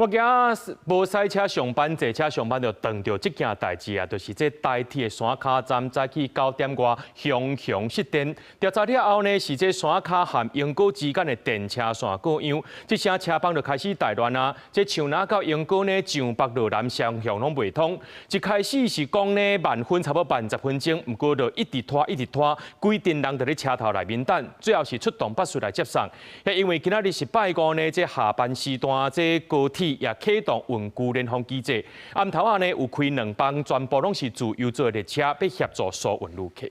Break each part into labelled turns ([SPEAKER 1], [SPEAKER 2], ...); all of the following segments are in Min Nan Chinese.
[SPEAKER 1] 我今仔無駛車上班，坐車上班就碰著這件代誌啊，就是這台鐵的山跤站早起9點外雄雄失電。調查了後呢，是這山跤和鶯歌之間的電車線過氧，這聲車幫就開始大亂啊！這像若到鶯歌呢，上北落南雙向攏袂通。一開始是講呢慢分差不多慢10分鐘，毋過就一直拖一直拖，規陣人佇咧車頭內面等，最後是出動巴士來接送。因為今仔日是拜五呢，這下班時段，這高鐵也啟動運具聯防機制，暗頭仔呢有開兩班，全部攏是自由座的列車，欲協助疏運旅客。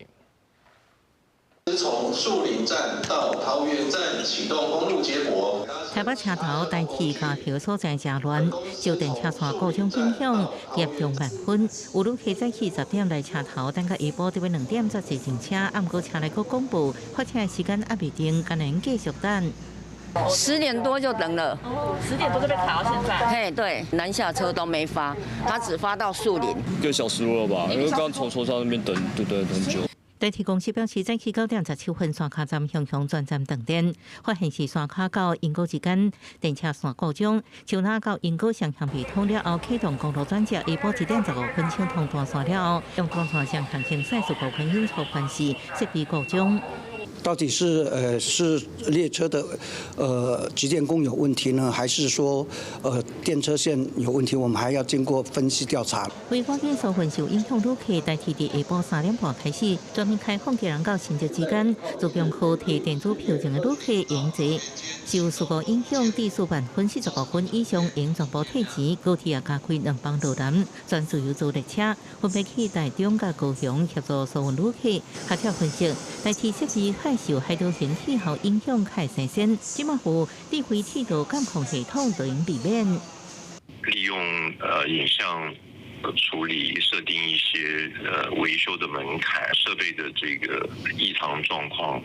[SPEAKER 2] 從樹林站到桃園站啟動公路接駁。
[SPEAKER 3] 台北車頭台鐵加票所在誠亂，受電車線故障影響，嚴重慢分。有旅客早起10點來車頭，等到下晡得欲2點才坐上車，毋過車內閣廣播，發車時間猶未定，干焦繼續等。
[SPEAKER 4] 10點多就等了，
[SPEAKER 5] 10點多就被卡到現在。
[SPEAKER 4] 嘿，對，南下車都沒發，他只發到樹林。
[SPEAKER 6] 一個小時了吧？因為剛從松山那邊等，對對，很久。
[SPEAKER 3] 台鐵公司表示，早起9點17分，山跤站雄雄全站斷電，發現是山跤到鶯歌之間電車線故障，樹林到鶯歌雙向未通了後，啟動公路轉接，下晡1點15分搶通斷線了後，用斷線雙向行駛15分鐘初判是設備故障。
[SPEAKER 7] 到底是列車的集電弓有問題呢，還是說電車線有問題？我們還要經過分析調查。
[SPEAKER 3] 為趕緊疏運受影響旅客，台鐵佇下晡3點半開始全面開放基隆到新竹之間，自強號提電子票證的旅客用坐。受事故影響，至少慢分45分以上，應全部退錢。高鐵也加開兩班羅南全自由座列車，分別去台中佮高雄協助疏運旅客。學者分析，台鐵設備較受海島型氣候影響較新鮮，這馬有智慧鐵道監控系統就能避免。
[SPEAKER 8] 利用影像處理設定一些維修的門檻，設備的這個異常狀況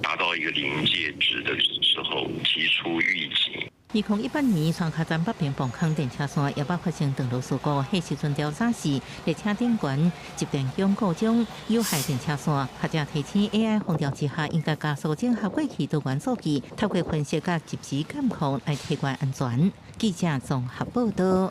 [SPEAKER 8] 達到一個臨界值的時候，提出預警。
[SPEAKER 3] 2018年，山跤站北平磅空電車線也捌發生斷路事故，彼時陣調查是列車頂懸集電弓故障，有害電車線。學者提醒 AI 風潮之下，應該加速整合過去多元數據，透過分析佮及時監控來提高安全。記者綜合報道。